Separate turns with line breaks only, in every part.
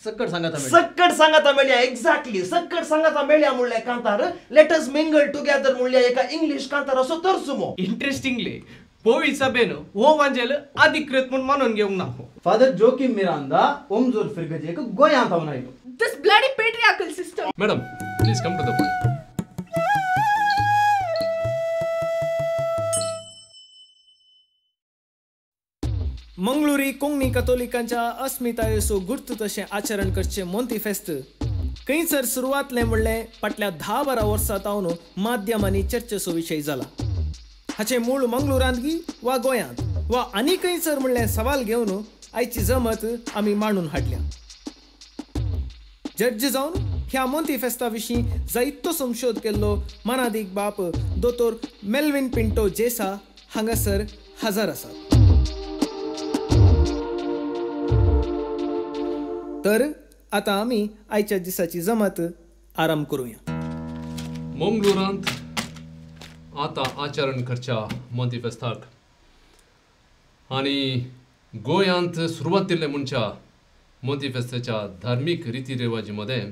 सक्कड सांगाता मेळ्या,
सक्कड सांगाता मेळ्या, एक्झॅक्टली सक्कड सांगाता मेळ्या म्हणलें कांतार let us mingle together म्हणल्या एका इंग्लीश कांताराचो तर्जुमो.
इंटरेस्टिंगली पोवी सभेन हो वांजेल अधिकृत म्हूण मानून घेवंक ना.
फादर जोकीम मिरांदा ओमजोर फिरगजेक गोंयांत हांव आयलो.
This bloody patriarchal system.
Madam, please come to the point.
Mangaluri Konkani कतोलिकांच्या अस्मितायेचो गुर्त तशें आचरण करचें मोंती फेस्त खंयसर सुरवातलें म्हणलें फाटल्या 10-12 वर्सां तावन माध्यमांनी चर्चेचो विशय जाला. हाचें मूळ मंगळुरांत गी वा गोंयांत वा आनी खंयसर म्हणलें सवाल घेवन आयची जमत आमी मांडून हाडल्या. जड्ज जावन ह्या मोंती फेस्ता विशीं जायतो संशोध केल्लो मानादीक बाप दोतोर मेल्विन पिंटो जेसा हांगासर हजर आसात. तर आतां आमी आयच्या दिसाची जमात आराम करूया.
मंगळुरांत आतां आचरण करच्या मोंती फेस्ताक आनी गोंयांत सुरवात म्हणच्या मोंती फेस्ताच्या धार्मीक रिती रिवाजी मदें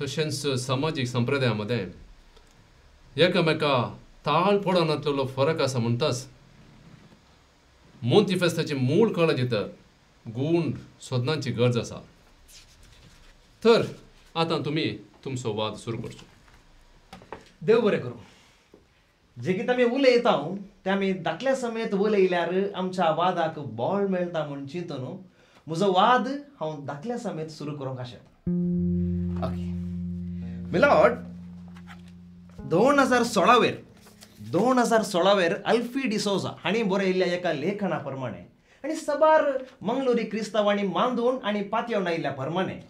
तशेंच समाजीक संप्रदाया मदें एकामेका ताळ पडनातलेलो फरक आसा म्हणटाच मोंती फेस्ताची मूळ कळाजी तर गूण सोदनाची गरज आसा. तर आतां तुमी तुमचो वाद सुरू करचो.
देव बरें करूं. जे कितें आमी उलयता तें आमी दाखल्या समेत उलयल्यार आमच्या वादाक बळ मेळटा म्हूण चिंतून म्हजो वाद हांव दाखल्या समेत सुरू करूंक आशेता. ओके मिलॉर्ड, 2016 वेर अल्फी डिसोजा हांणी बरयल्ल्या एका लेखना प्रमाणे आनी सबार मंगळुरी क्रिस्तांवांनी मांदून आनी पातयेवन आयिल्ल्या प्रमाणे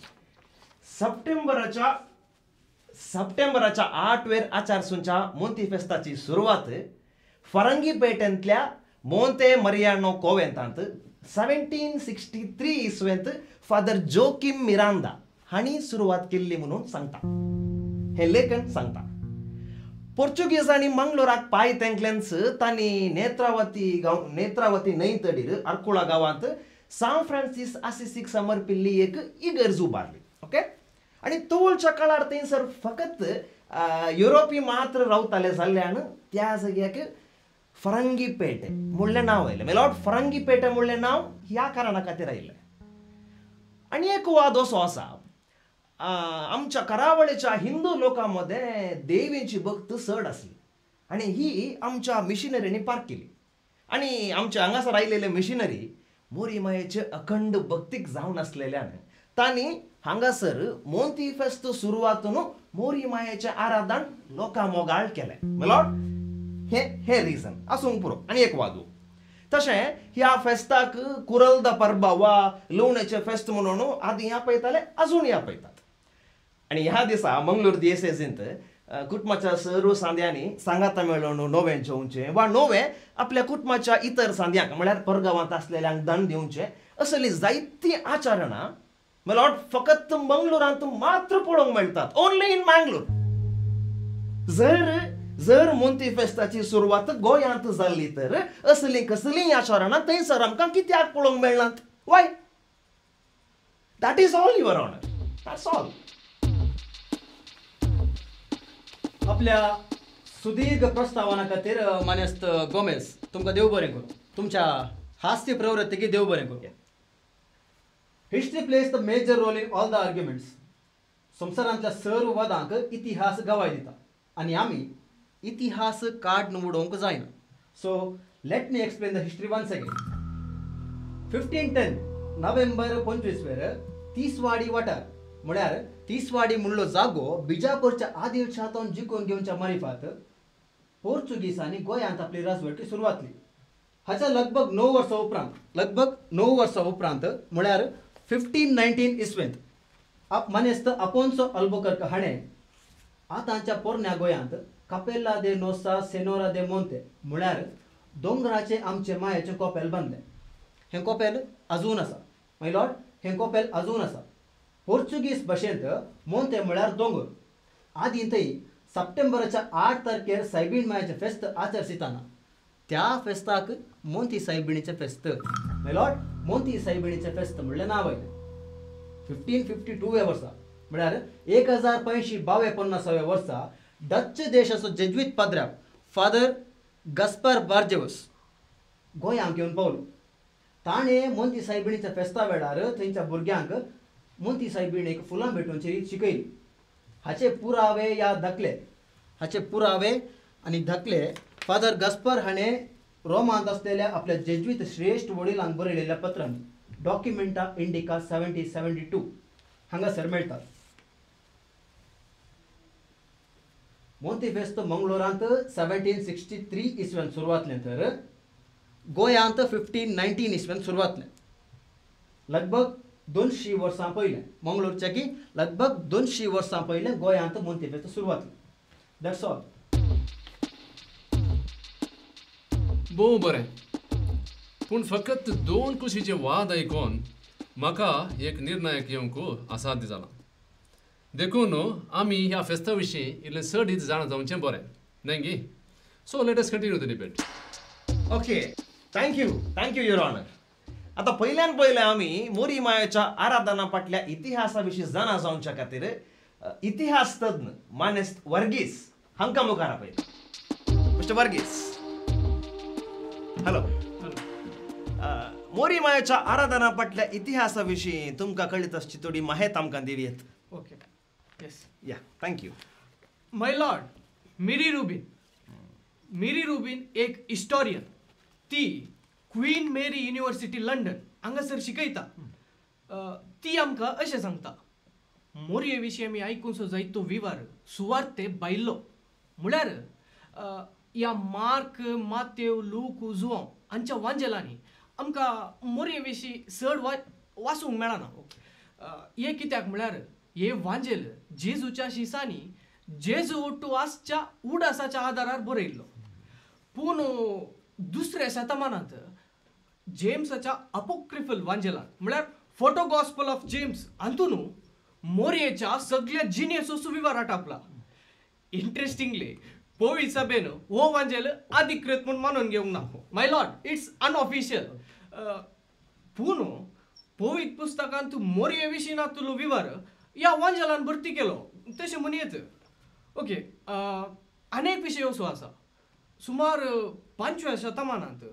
सप्टेंबराच्या 8 वेर आचारसूनच्या मोंती फेस्ताची सुरवात फरंगी पेटेंतल्या मोंते मरियानो कोवेंतांत 1763 इसवेंत फादर जोकीम मिरांदा हांणी सुरवात केल्ली म्हणून सांगता. हें लेखन सांगता. पोर्चुगीजांनी मंगळूराक पांय तेंकलेंच तांणी नेत्रावती न्हंय तडीर आरकुळा गांवांत सान फ्रांसीस आसिसीक समर्पिल्ली एक इगर्ज उबारली. ओके, आनी तोलच्या काळार थंयसर फकत युरोपी मात्र रावताले जाल्ल्यान त्या जाग्याक फरंगी पेटे म्हणलें नांव आयलें. मेलॉट फरंगी पेटे म्हणलें नांव ह्या कारणा खातीर आयलें. आनी एक वाद असो आसा, आमच्या करावळीच्या हिंदू लोकां मदें देवीची भक्त चड आसली आनी ही आमच्या मिशनरींनी पार्क केली आनी आमच्या हांगासर आयिल्ले मिशनरी मोरी मायेचे अखंड भक्तीक जावन आसलेल्यान तांणी हांगासर मोंती फेस्त सुरवातून मोरी मायेचें आराधन लोकां मोगाळ केलें. मेलॉट हे हे रिजन आसूंक पुरो. आनी एक वादू तशें ह्या फेस्ताक कुरलदा परबा वा लुवणेचें फेस्त म्हणून आदीं आपयताले, अजून आपयतात. आनी ह्या दिसा मंगळूर दियेसेजींत कुटुंबाच्या सर्व सांद्यांनी सांगाता मेळोवन नवें जेवचें वा नवें आपल्या कुटुंबाच्या इतर सांद्यांक म्हळ्यार परगांवांत आसलेल्यांक दान दिवचें असली जायतीं आचरणां मेलॉट फकत मंगळुरांत मात्र पळोवंक मेळटात. Only in Mangalore. जर मोंती फेस्ताची सुरवात गोंयांत जाल्ली तर असलीं कसलीं आचरणां थंयसर आमकां कित्याक पळोवंक मेळनात? Why? That is all your honour, that's all.
आपल्या सुदीर्घ प्रस्तावना खातीर मानेस्त गोमेज तुमकां देव बरें करूं. तुमच्या हास्य प्रवृत्तीक देव बरें करूं. History plays the major role in all the arguments. संवसारांतल्या सर्व वादांक इतिहास गवाय दिता आनी आमी इतिहास काडून उडोवंक जायना. So let me explain the history once again. 1510 November 25 वेर तिसवाडी वाठार म्हळ्यार तिसवाडी म्हणलो जागो बिजापूरच्या आदिल शाहतावन जिखून घेवच्या मारिफात पोर्चुगीसांनी गोंयांत आपली राजवटकी सुरवातली. हाच्या लगभग 9 वर्सां उपरांत, लगभग 9 वर्सां उपरांत म्हळ्यार 1519 इसवेंत मानेस्त आफोन्सो अल्बुकर्क हाणें आतांच्या पोरण्या गोंयांत कापेल्ला दे नोसा सेनोरा दे मोंते म्हळ्यार दोंगराचें आमचे मायेचें कोपेल बांदलें. हें कोपेल अजून आसा my Lord, हें कोपेल अजून आसा. पोर्चुगीज भाशेंत मोंते म्हळ्यार दोंगर. आदीं थंय सप्टेंबराच्या 8 तारखेर सायबीण मायेचें फेस्त आचरसिताना त्या फेस्ताक मोंती सायबिणीचें फेस्त, my Lord, मोंती सायबिणीचें फेस्त म्हणलें नांव आयलें. 1552 व्या वर्सा म्हळ्यार 1552 वर्सा डच देशाचो जेज्वीत पाद्र्याव फादर गस्पर बार्जेवस गोंयांक येवन पावलो. ताणें मोंती सायबिणीच्या फेस्ता वेळार थंयच्या भुरग्यांक मोंती सायबिणीक फुलां भेटोवची रीत शिकयली. हाचे पुरावे या दाखले हाचे पुरावे आनी दाखले फादर गस्पर हाणें रोमांत आसलेल्या आपल्या जेज्वीत श्रेश्ठ वडिलांक बरयलेल्या पत्रांनी डॉक्युमेंटा इंडिका 1772 हांगासर मेळटात. मोंती फेस्त मंगळूरांत 1763 इसवेन सुरवातलें तर गोंयांत 1519 इसवेन सुरवातलें. लगभग 200 वर्सां पयलें मंगळूरच्या की लगभग 200 वर्सां पयलें गोंयांत मोंती फेस्त सुरवातलें. That's all.
भोव बरें, पूण फकत दोन कुशीचे वाद आयकून म्हाका एक निर्णायक येवंक असाध्य जाला. देखून आमी ह्या फेस्ता विशीं इल्लें चड जाणा जावचें बरें न्हय गी? So let us continue the debate.
Okay, thank you, thank you your honour. आतां पयल्यान पयलें आमी मोरी मायेच्या आराधना फाटल्या इतिहासा विशीं जाणा जावच्या खातीर इतिहास तज्ञ मानेस्त वर्गीस हांकां मुखार आपयता. Mister Varghese, hello. मोरी मायेच्या आराधना फाटल्या इतिहासा विशीं तुमकां कळीत आसची थोडी माहिती आमकां दिवयेत.
Okay, yes,
yeah, thank you.
My lord, Mary Rubin, Mary Rubin एक हिस्टोरियन. ती क्वीन मेरी युनिव्हर्सिटी लंडन हांगासर शिकयता. ती आमकां अशें सांगता, मोरये विशीं आमी आयकूनसो जायतो विवार सुवार्ते भायलो म्हळ्यार ह्या मार्क, मातेव, लूक, जुआंव हांच्या वांजेलांनी आमकां मोरये विशीं चड वाचूंक मेळना. हें कित्याक म्हळ्यार हे वांजेल जेजूच्या शिसांनी जेजू ओट्टू आसच्या उडासाच्या आदारार बरयल्लो. पूण दुसऱ्या शतमानांत जेम्साच्या अपोक्रिफल वांजेलांत म्हळ्यार फोटो गॉस्पल ऑफ जेम्स हातून मोरयेच्या सगळ्या जिणेचो सुविवार आटापला. इंट्रस्टिंगली पवित्र सभेन हो वांजेल अधिकृत म्हूण मानून घेवंक ना. My lord, it's unofficial. पूण पवित्र पुस्तकांत मोरये विशीं नातलो विवर ह्या वांजेलान भरती केलो तशें म्हणयेत. ओके, अनेक विशय असो आसा. सुमार 5व्या शतमानांत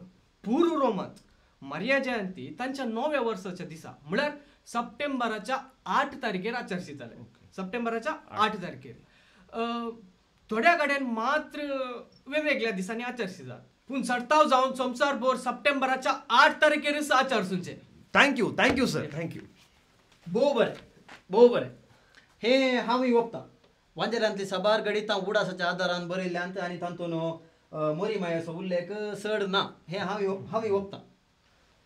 पूर्व रोमांत मारिया जयंती तांच्या 9व्या वर्साच्या दिसा म्हळ्यार सप्टेंबराच्या 8 तारखेर आचरशिताले. सप्टेंबराच्या 8 तारखेर थोड्या कडेन मात्र वेगवेगळ्या दिसांनी आचरशितात, पूण चडताव जावन संवसारभर सप्टेंबराच्या 8 तारखेरच आचरसुचे.
Thank you, thank you sir, thank you.
भोव बरें, भोव बरें. हें हांवूय ओपता. वांजेलांतली साबार गणितां उडासाच्या आदारान बरयल्ल्यांत आनी तातूंत मोरी मायेचो उल्लेख चड ना, हें हांवूय ओपता.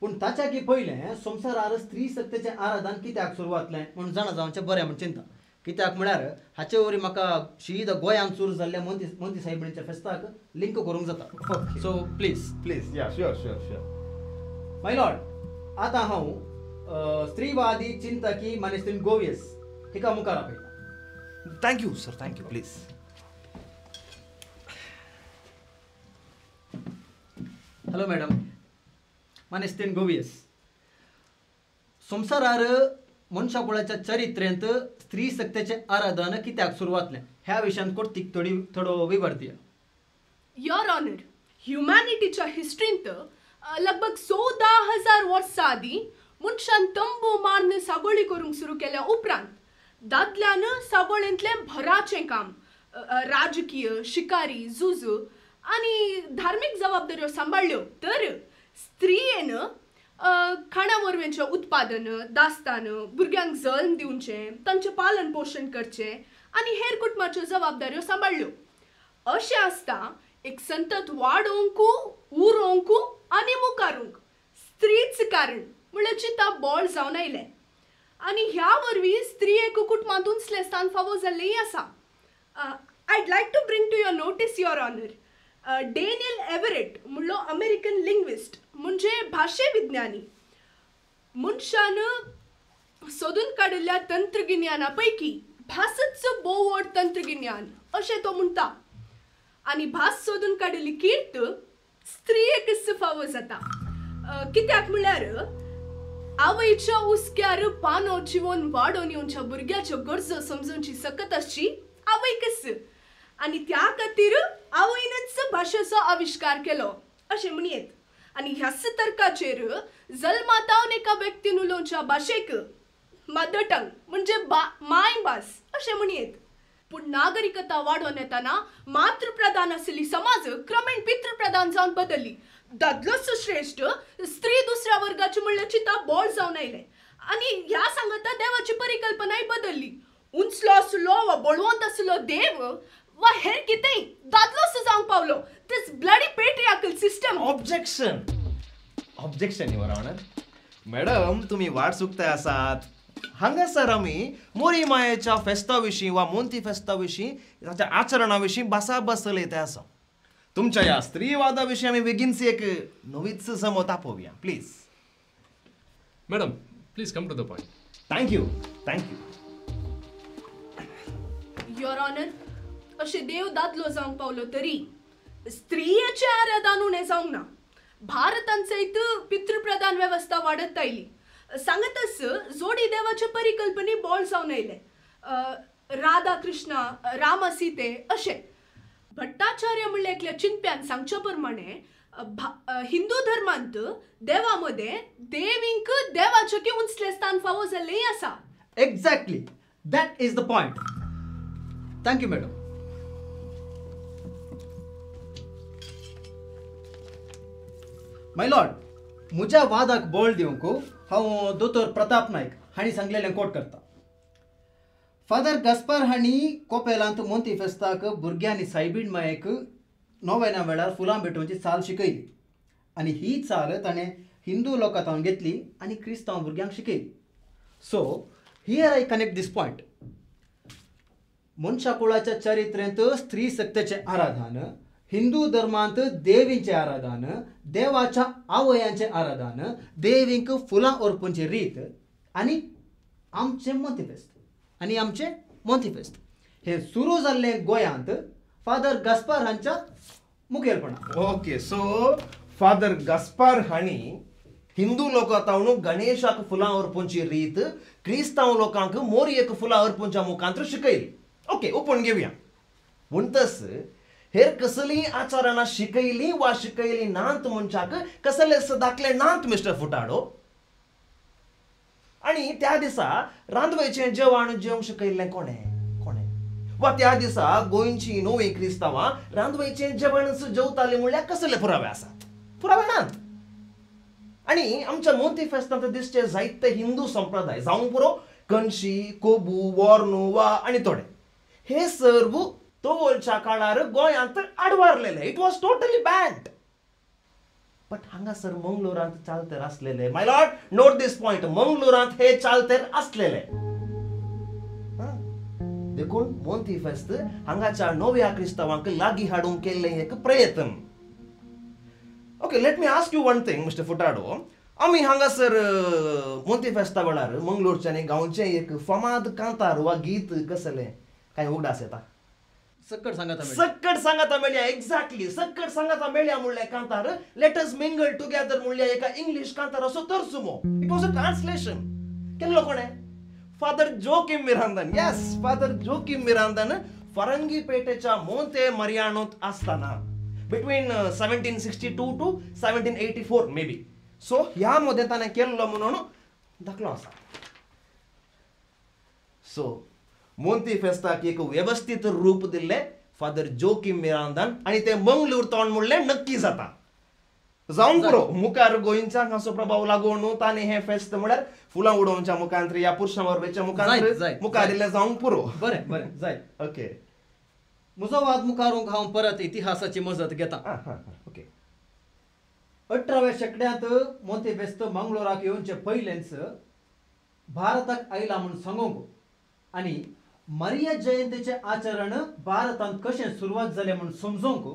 पूण ताच्या की पयलें संवसारार स्त्री सत्तेचें आराधन कित्याक सुरवातलें म्हूण जाणा जावचें बरें म्हूण चिंता. कित्याक म्हळ्यार हाचे वरवीं म्हाका शीद गोंयांत सुरू जाल्ल्या मोंती सायबिणीच्या फेस्ताक लिंक करूंक जाता. So please
please, yeah, sure sure sure.
My lord, आतां हांव स्त्रीवादी चिंतकी मानेस्तीन गोवियस हिका मुखार आपयता.
Thank you sir, thank you. Please.
Hello madam, मानेस्तीन गोवियस, संवसारार मनशाकुळाच्या चरित्रेंत स्त्री सत्तेचें आराधन कित्याक सुरवातलें ह्या विशयांत कोर्तीक थोडो विवर दिया.
Your honour, ह्युमॅनिटीच्या हिस्ट्रींत लगभग 14,000 वर्सां आदीं मनशान तंबू मारून सागोळी करूंक सुरू केल्या उपरांत दादल्यान सागोळेंतलें भराचें काम, राजकीय, शिकारी, झुज आनी धार्मीक जबाबदाऱ्यो सांबाळ्ळ्यो, तर स्त्रियेन खाणा वरवींचें उत्पादन, दास्तान, भुरग्यांक जल्म दिवचें, तांचें पालन पोशण करचें आनी हेर कुटुंबाच्यो जबाबदाऱ्यो सांबाळ्ळ्यो. अशें आसता एक संतत वाडोवंक, उरोवंक आनी मुखारूंक स्त्रीच कारण म्हणल्यार चिंता बोळ जावन आयलें आनी ह्या वरवीं स्त्रियेक कुटुंबांत उंचलें स्थान फावो जाल्लेंय आसा. I'd like to bring to your notice your honour, Daniel Everett म्हणलो अमेरिकन लिंग्विस्ट म्हणजे भाशे विज्ञानी मनशान सोदून काडिल्ल्या तंत्रगिन्याना पैकी भासच भोव व्हड तंत्रगिन्यान अशें तो म्हणटा आनी भास सोदून काडिल्ली कीर्त स्त्रियेकच फावो जाता. कित्याक म्हणल्यार आवयच्या उस्क्यार पानो जिवोन वाडोवन येवच्या भुरग्याच्यो गरजो समजूनची सकत आसची आवयकच आनी त्या खातीर आवयनच भाशेचो आविश्कार केलो अशें म्हणयेत. आनी ह्याच तर्काचेर जल्मातावन एका व्यक्तीन उलोवच्या भाशेक मदर टंग म्हणजे मायभास अशें म्हणयेत. पूण नागरिकता वाडोवन येतना मातृप्रधान आशिल्ली समाज क्रमेण पितृप्रधान जावन बदलली. दादलोच श्रेश्ठ स्त्री दुसऱ्या वर्गाची म्हणल्यार चिंता बोळ जावन आयलें आनी ह्या सांगता देवाची परिकल्पनाय बदलली. उंचलो आसलो वा बळवंत आसलो देव वा हेर कितेंय दादलोच जावंक पावलो. This bloody patriarchal system.
Objection, objection your honour. Madam तुमी वाट चुकताय आसात. हांगासर आमी मोरी मायेच्या फेस्ता विशीं वा मोंती फेस्ता विशीं ताच्या आचरणा विशीं भासाभास चलयता आसा. तुमच्या ह्या स्त्रीवादा विशीं आमी बेगीनच एक नवीच समत आपोवया please.
Madam please come to the point.
Thank you, thank you.
Your honour, अशें देव दादलो जावंक पावलो तरी स्त्रियेचें आराधन उणें जावंक ना. भारतांत सयत पितृप्रधान वेवस्था वाडत आयली. सांगतच जोडी देवाचे परिकल्पने बोळ जावन आयले. राधा कृष्णा, रामा सीते अशें. भट्टाचार्य म्हणल्या एकल्या चिंतप्यान सांगच्या प्रमाणे हिंदू धर्मांत देवा मदें देवींक देवाचें की उंचलें स्थान फावो जाल्लेंय आसा.
Exactly, that is the point. Thank you madam. My lord, म्हज्या वादाक बळ दिवंक हांव दोतोर प्रताप नायक हांणी सांगलेलें कोट करता. फादर गस्पार हांणी कोपेलांत मोंती फेस्ताक भुरग्यांनी सायबीण मायेक नोवेना वेळार फुलां भेटोवची चाल शिकयली आनी ही चाल ताणें हिंदू लोकां तावन घेतली आनी क्रिस्तांव भुरग्यांक शिकयली. So here I connect this point. मनशा कुळाच्या चरित्रेंत स्त्री सक्तेचें आराधन, हिंदू धर्मांत देवींचें आराधन, देवाच्या आवयांचें आराधन, देवींक फुलां ओरपूंची रीत आनी आमचें मोंती फेस्त आनी आमचें मोंती फेस्त हें सुरू जाल्लें गोंयांत फादर गस्पार हांच्या मुखेलपणान.
ओके, सो फादर गस्पार हांणी हिंदू लोकां तावन गणेशाक फुलां ओरपूंची रीत क्रिस्तांव लोकांक मोरयेक फुलां ओरपूंच्या मुखांत शिकयली. ओके, ओपून घेवया. म्हणटच हेर कसलीं आचरणां शिकयलीं वा शिकयलीं नात मनशाक कसलेच दाखले नात मिस्टर फुटाडो. आनी त्या दिसा रांदवेचें जेवण जेवंक शिकयल्लें कोणें कोणें वा त्या दिसा गोंयचीं नवीं क्रिस्तांवां रांदवेचें जेवणच जेवतालीं म्हणल्यार कसले पुरावे आसात? पुरावे नात. आनी आमच्या मोंती फेस्तांत दिसचे जायते हिंदू संप्रदाय जावंक पुरो कणशी, कोबू, वॉर्नू वा आनी थोडे हे सर्व तोवलच्या काळार गोंयांत आडवारलेले. It was totally banned. But हांगासर मंगलोरांत चालतेर आसलेले. My lord, note this point. मंगलोरांत हे चालतेर आसलेले. देखून मोंती फेस्त हांगाच्या नव्या क्रिस्तांवांक लागीं हाडूंक केल्लें एक प्रयत्न. Okay, let me ask you one thing mister Furtado. आमी हांगासर मोंती फेस्ता वेळार मंगलोरचें आनी गांवचें एक फामाद कांतार वा गीत कसलें कांय उगडास येता?
सक्कड सांगाता मेळ्या.
सक्कड सांगाता मेळ्या. एक्झॅक्टली, सक्कड सांगाता मेळ्या म्हणलें कांतार let us mingle together म्हणल्या एका इंग्लीश कांताराचो तर्जुमो. It was a translation. केल्लो कोणें? फादर जोकीम मिरांदन. येस, फादर जोकीम मिरांदन फरंगी पेटेच्या मोंते मरियानोत आसतना between 1762 to 1784 may be. So ह्या मदें ताणें केल्लो म्हणून दाखलो आसा. सो मोंती फेस्ताक एक वेवस्थीत रूप दिल्लें फादर जोकीम मिरांदान आनी ते मंगळूर तोंड म्हणलें नक्की जाता. जावंक पुरो मुखार गोंयच्याक हाचो प्रभाव लागून न्हू ताणें हें फेस्त म्हळ्यार फुलां उडोवच्या मुखांत ह्या पुरशां वरवेच्या मुखांत मुखार इल्लें जावंक पुरो.
बरें बरें जायत.
ओके,
म्हजो वाद मुखार व्हरूंक हांव परत इतिहासाची मजत घेता.
ओके,
18व्या शेंकड्यांत मोंती फेस्त मंगळूराक येवचे पयलेंच भारताक आयला म्हूण सांगूंक आनी मरिया जयंतीचें आचरण भारतांत कशें सुरवात जालें म्हूण समजूंक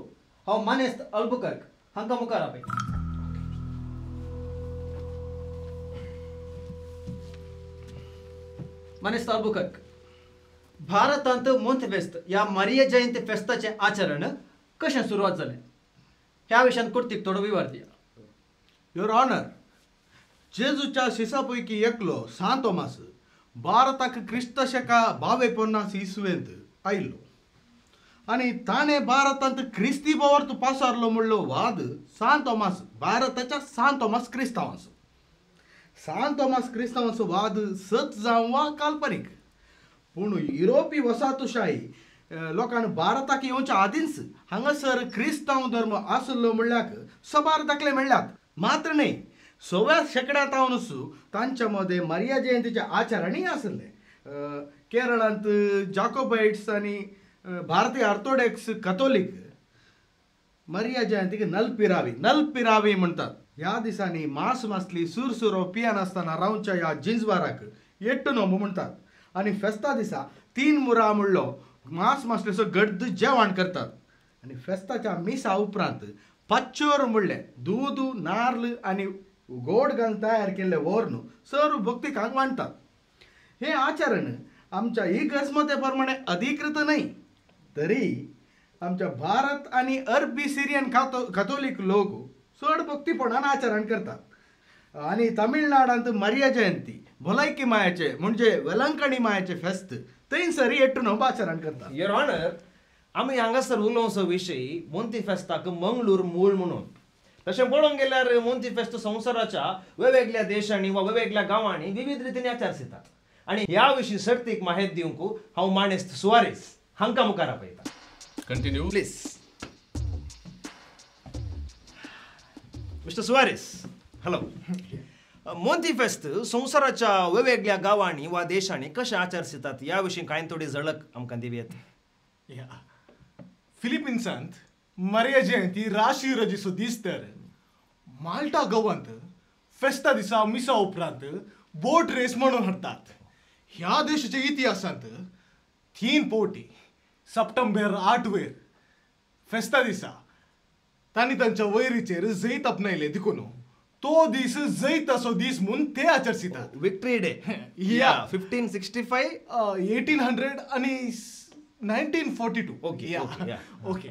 हांव मानेस्त अल्बुकर्क हांकां मुखार आपयतां. मानेस्त अल्बुकर्क, भारतांत मोंती फेस्त ह्या मरिया जयंती फेस्ताचें आचरण कशें सुरवात जालें ह्या विशयान कुर्तीक थोडो विवर दिया.
Your honour, जेजूच्या शिसा पैकी एकलो सांत तोमास भारताक क्रिस्त शका 52 इसवेंत आयलो आनी ताणें भारतांत क्रिस्ती बोवर्त पासारलो म्हणलो वाद सांत तोमास भारताच्या सांत तोमास क्रिस्तांवाचो. सांत तोमास क्रिस्तांवाचो वाद सत जावं वा काल्पनीक, पूण युरोपी वसाहतुशाही लोकांनी भारताक येवच्या आदींच हांगासर क्रिस्तांव धर्म आसलो म्हणल्याक सबार दाखले मेळ्ळ्यात. मात्र न्हय, 6व्या शेंकड्यांत तांच्या मदें मरिया जयंतीचे आचरणूय आसले. केरळांत जाकोबायट्स आनी भारतीय ऑर्थोडॉक्स कथोलीक मरिया जयंतीक नलपिरावी नलपिरावी म्हणटात. ह्या दिसांनी मांस मासली सुरसुरो पियेनासतना रावच्या ह्या जिंजवाराक एट्टू नोंबू म्हणटात आनी फेस्ता दिसा 3 मुरा म्हणलो मांस मासलेचो गड्द जेवण करतात आनी फेस्ताच्या मिसा उपरांत पाच्चोर म्हणलें दूद नार्ल आनी गोड घालून तयार केल्ले वोर्न सर्व भक्तिकांक वांटतात. हें आचरण आमच्या इगर्जमते प्रमाणे अधिकृत न्हय तरी आमच्या भारत आनी अरबी सिरियन कथोलीक लोक चड भक्तीपणान आचरण करतात. आनी तमिळनाडांत मरिया जयंती भलायकी मायाचे म्हणजे वेलंकणी मायाचे फेस्त थंयसर एट्टू नोंब आचरण करतात.
Your honour, आमी हांगासर उलोवचो विशय मोंती फेस्ताक मंगळूर मूळ म्हणून. तशें पळोवंक गेल्यार मोंती फेस्त संवसाराच्या वेगवेगळ्या देशांनी वा वेगवेगळ्या गांवांनी विविध रितीन आचरतात आनी ह्या विशीं सर्तीक माहिती दिवंक हांव माणेस्त सुवारीस हांकां मुखार आपयता.
Continue
please. Mister Soares, hello. Monti फेस्त संवसाराच्या वेगवेगळ्या गांवांनी वा देशांनी कशें आचरतात ह्या विशीं कांय थोडी झळक आमकां दिवयेत.
फिलिपिन्सांत मरिया जयंती राष्ट्रीय रजेचो दीस तर माल्टा गोवांत फेस्ता दिसा मिसा उपरांत बोट रेस म्हणून हाडटात. ह्या देशाच्या इतिहासांत 3 फावटी सप्टेंबर 8 वेर फेस्ता दिसा तांणी तांच्या वैरीचेर जैत आपणायलें देखून तो दीस जैताचो दीस म्हूण ते आचरतात.
Victory day.
या
1565
1800 आनी 1942.
Okay
okay.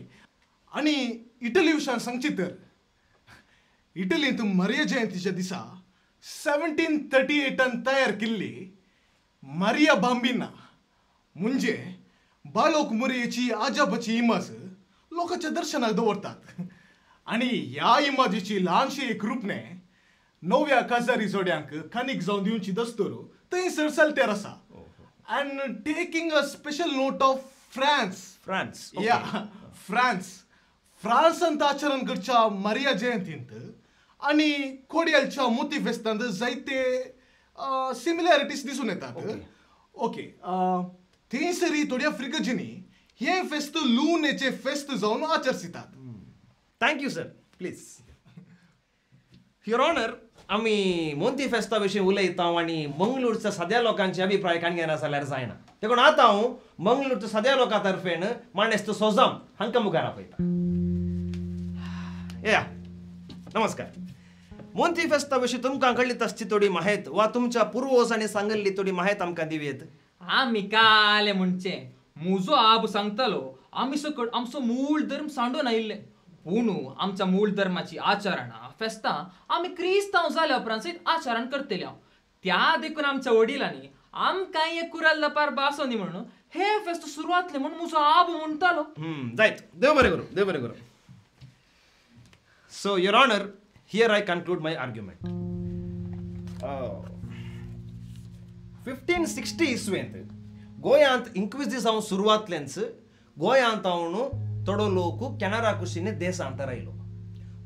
आनी इटली विशयान सांगची तर इटलींत मरिया जयंतीच्या दिसा 1738 तयार केल्ली मरिया बांबिना म्हणजे बाळोक मोरयेची आजाबाची इमाज लोकांच्या दर्शनाक दवरतात आनी ह्या इमाजीची ल्हानशी एक रूपणें नव्या काजारी जोड्यांक कानीक जावन दिवची दस्तूर थंयसर चलतेर आसा. And taking a special note of France.
France
या फ्रांस फ्रांसांत आचरण करच्या मरिया जयंतींत आनी कोडियलच्या मोती फेस्तांत जायते सिमिलॅरिटीज दिसून येतात. ओके, थंयसरी थोड्या फ्रिगजींनी हें फेस्त लुनेचें फेस्त जावन आचरतात.
Thank you sir. Please your honour, आमी मोंती फेस्ता विशीं उलयता आनी मंगळूरच्या साद्या लोकांचे अभिप्राय काण घेना जाल्यार जायना, देखून आतां हांव मंगळूरच्या साद्या लोकां तर्फेन माणेस्त सोजाम हांकां मुखार आपयता. या नमस्कार. मोंती फेस्ता विशीं तुमकां कळ्ळी तसची थोडी माहित वा तुमच्या पुर्वजांनी सांगिल्ली थोडी माहित आमकां दिवयेत.
आमी काले म्हणचे म्हजो आब सांगतालो आमी सकट आमचो मूळ धर्म सांडून आयिल्ले, पूण आमच्या मूळ धर्माची आचरणां फेस्तां आमी क्रिस्तांव जाल्या उपरांत सयत आचरण करतले. त्या देखून आमच्या वडिलांनी आमकां एक कुराल्ला पार बासोनी म्हणून हे फेस्त सुरवातले म्हूण म्हजो आब म्हणटालो.
जायत, देव बरें करूं, देव बरें करूं. So your honour, here I conclude my argument. 1560 इसवेंत गोंयांत इन्क्विजिसांव सुरवातलेंच गोंयांत हांव थोडो लोक कॅनरा कुशीन देशांतर आयलो.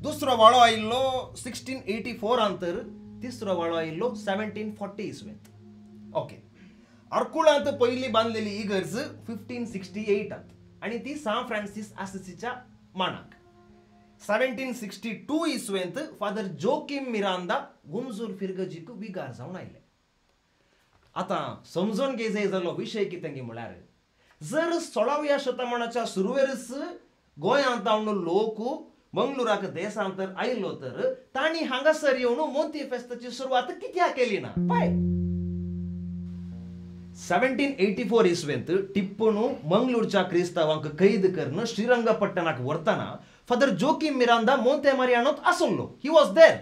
दुसरो वाळो आयिल्लो 1684 अंतर, तिसरो वाळो आयिल्लो 1740 इसवेंत. ओके, अर्कुळांत पयली बांदलेली इगर्ज 1568 आनी ती सान फ्रांसीस आसिसीच्या मानाक. 1762 इसवेंत फादर जोकीम मिरांदा गुमजूर फिरगजीक विगार जावन आयले. आतां समजून घेय जालो विशय कितें म्हळ्यार जर 16व्या शतमानाच्या सुरवेरच गोंयांत हांव लोक मंगळुराक देशांतर आयलो तर तांणी हांगासर येवन मोंती फेस्ताची सुरवात कित्याक केली ना. पळय 1784 इसवेंत टिप्पून मंगळूरच्या क्रिस्तांवांक कैद करून श्रीरंगपट्टणाक व्हरतना फादर जोकीम मिरांदा मोंते मारियानोत आसलो. He was there.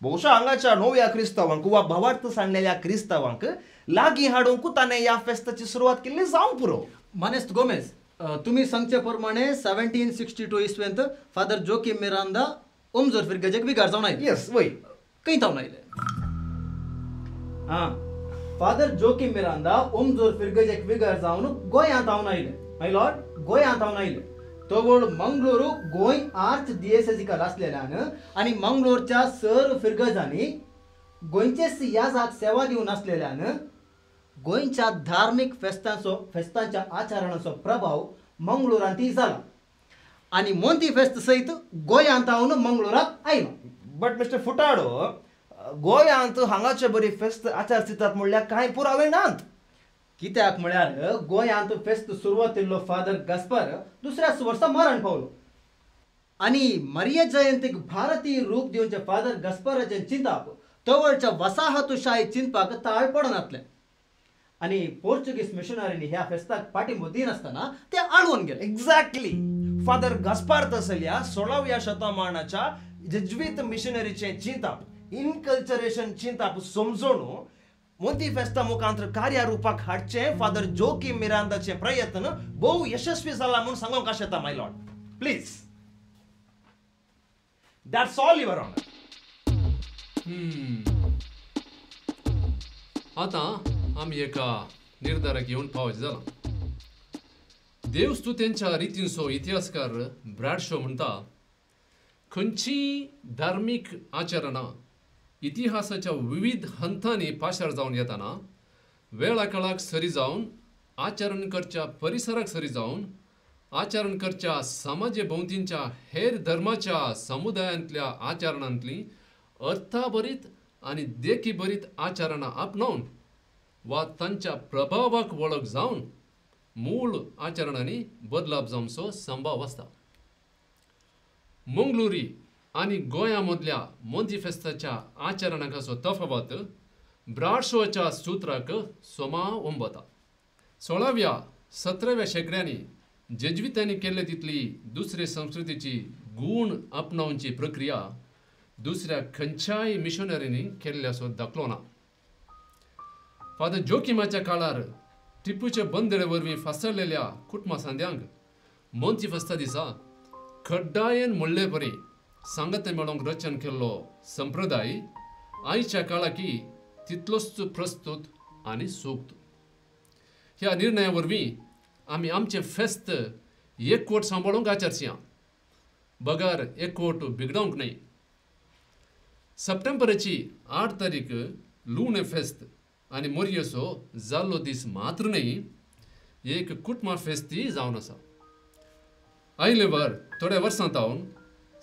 बहुशा हांगाच्या नव्या क्रिस्तांवांक वा भावार्थ सांडलेल्या क्रिस्तांवांक लागीं हाडूंक ताणें ह्या फेस्ताची सुरवात केल्ली जावंक पुरो.
मानेस्त गोमेज, तुमी सांगचे प्रमाणे 1762 इसवेंत फादर जोकीम मिरांदा ओमजोर फिरगजेक विगार जावन आयले.
येस, वय.
खंय जावन आयले? आं, फादर जोकीम मिरांदा ओमजोर फिरगजेक विगार जावन गोंयांत हांवन आयले. My lord, गोंयांत हांवन आयले. तवळ मंगळूर गोंय आर्च दियेसेजिकल आसलेल्यान आनी मंगळूरच्या सर फिरगजांनी गोंयचेच याजाक सेवा दिवन आसलेल्यान गोंयच्या धार्मीक फेस्तांचो फेस्तांच्या आचरणाचो प्रभाव मंगळूरांतय जाला आनी मोंती फेस्त सयत गोंयांत हांवन मंगळूराक आयलो.
बट मिस्टर फुटाडो, गोंयांत हांगाचे बरी फेस्त आचारसितात म्हणल्यार कांय पुरावे नात.
कित्याक म्हळ्यार गोंयांत फेस्त सुरवातिल्लो फादर गास्पार दुसऱ्याच वर्सा मरण पावलो आनी मरिया जयंतीक भारतीय रूप दिवचे फादर गास्पाराचें चिंताप तवळच्या वसाहतुशाही चिंतपाक ताळ पडनातलें आनी पोर्चुगीज मिशनरींनी ह्या फेस्ताक पाठिंबो दिनासतना ते आळवून गेले.
एक्झॅक्टली. फादर गास्पार तसल्या 16व्या शतमानाच्या जेज्वीत मिशनरीचें चिंताप, इनकल्चरेशन चिंताप समजून मोंती फेस्ता मुखांतर कार्यारूपाक हाडचें फादर जोकीम मिरांदाचे प्रयत्न भोव यशस्वी जाला म्हूण सांगूंक आशेता my lord. Please, that's all your honour.
आतां आमी एका निर्धाराक येवन पावचे जालां. देवस्तुतेंच्या रितींचो इतिहासकार ब्रॅडशो म्हणटा, खंयचीय धार्मीक आचरणां इतिहासाच्या विविध हंतांनी पाशार जावन येताना वेळा काळाक सरी जावन आचरण करच्या परिसराक सरी जावन आचरण करच्या समाजे भोंवतींच्या हेर धर्माच्या समुदायांतल्या आचरणांतली अर्थाभरीत आनी देखीभरीत आचरणां आपणावन वा तांच्या प्रभावाक वळख जावन मूळ आचरणांनी बदलाप जावचो संभाव आसता. मंगळुरी आनी गोंया मदल्या मोंती फेस्ताच्या आचरणाचो तफावत ब्राडशोच्या सुत्राक सोमा उंबता. 16व्या 17व्या शेंकड्यांनी जेज्वितांनी केल्ले तितली दुसरे संस्कृतीची गूण आपणावची प्रक्रिया दुसऱ्या खंयच्याय मिशनरींनी केल्ल्याचो दाखलो ना. फादर जोकिमाच्या काळार टिपूचे बंदरे वरवीं फासरलेल्या कुटुंबा सांद्यांक मोंती फेस्ता दिसा खड्डायन म्हणले परी सांगते मेळोवंक रचन केल्लो संप्रदाय आयच्या काळाकी तितलोच प्रस्तुत आनी सूक्त. ह्या निर्णया वरवीं आमी आमचें फेस्त एकवट सांबाळूंक आचरचें, बगर एकवट बिगडोवंक न्हय. सप्टेंबराची 8 तारीख लुणे फेस्त आनी मोरयेचो जाल्लो दीस मात्र न्हय, एक कुटुंबा फेस्ती जावन आसा. आयले वर थोड्या वर्सां तावन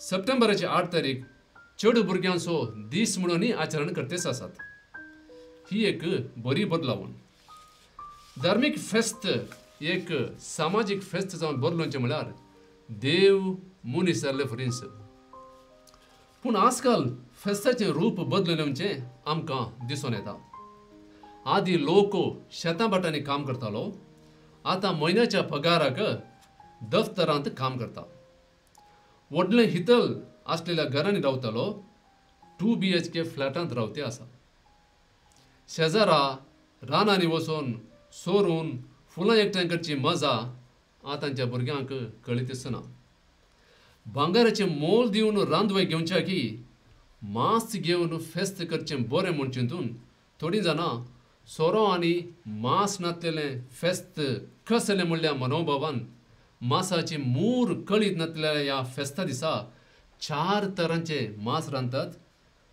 सप्टेंबराची 8 तारीख चेडू भुरग्यांचो दीस म्हणूनय आचरण करतेच आसात. ही एक बरी बदलावण. धार्मीक फेस्त एक सामाजीक फेस्त जावन बदलुचें म्हळ्यार देव मनीस जाल्ले फरींस. पूण आजकाल फेस्ताचें रूप बदलून येवचें आमकां दिसून येता. आदी लोक शेतां भाटांनी काम करतालो, आतां म्हयन्याच्या पगाराक दफ्तरांत काम करता. व्हडलें हितल आसलेल्या घरांनी रावतालो, 2 BHK फ्लॅटांत रावते आसा. शेजारा रानांनी वचून सोरून फुलां एकठांय करची मजा आतांच्या भुरग्यांक कळीत दिसना. भांगराचें मोल दिवन रांदवय घेवच्या की मांस घेवन फेस्त करचें बरें म्हूण चिंतून थोडीं जाणां सोरो आनी मांस नासलेलें फेस्त कसलें म्हणल्या मनोभावान मांसाची मूर कळीत नासलेल्या ह्या फेस्ता दिसा 4 तरांचे मांस रांदतात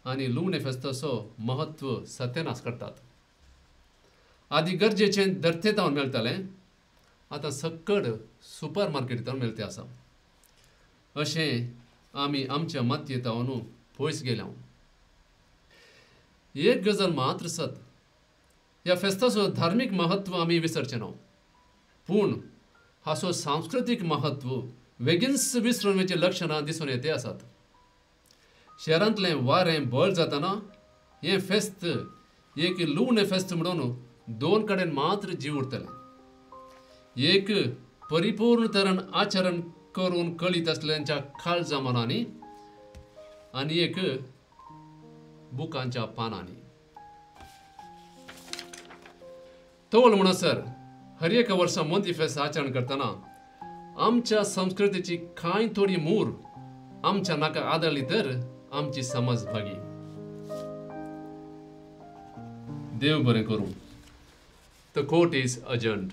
आनी लुवणे फेस्ताचो महत्व सत्यानाश करतात. आदी गरजेचें दर्तेतावन मेळटालें, आतां सक्कड सुपर मार्केटींत मेळते आसा. अशें आमी आमच्या मातयेतावन पयस गेल्या. एक गजाल मात्र सत, ह्या फेस्ताचो धार्मीक महत्व आमी विसरचें ना, पूण हाचो सांस्कृतीक महत्व वेगींच विसरून वचचीं लक्षणां दिसून येते आसात. शहरांतलें वारें बळ जाताना हें फेस्त एक लुवणें फेस्त म्हणून 2 कडेन मात्र जीव उरतलें. एक परिपूर्ण तरेन आचरण करून कळीत आसलेल्यांच्या काळजा मनांनी आनी एक बुकांच्या पानांनी. तवळ म्हणसर हर एका वर्सा मोंती फेस्त आचरण करतना आमच्या संस्कृतीची कांय थोडी मूर आमच्या नाका आदळ्ळी तर आमची समज भागी. देव बरें करूं. The court is adjourned.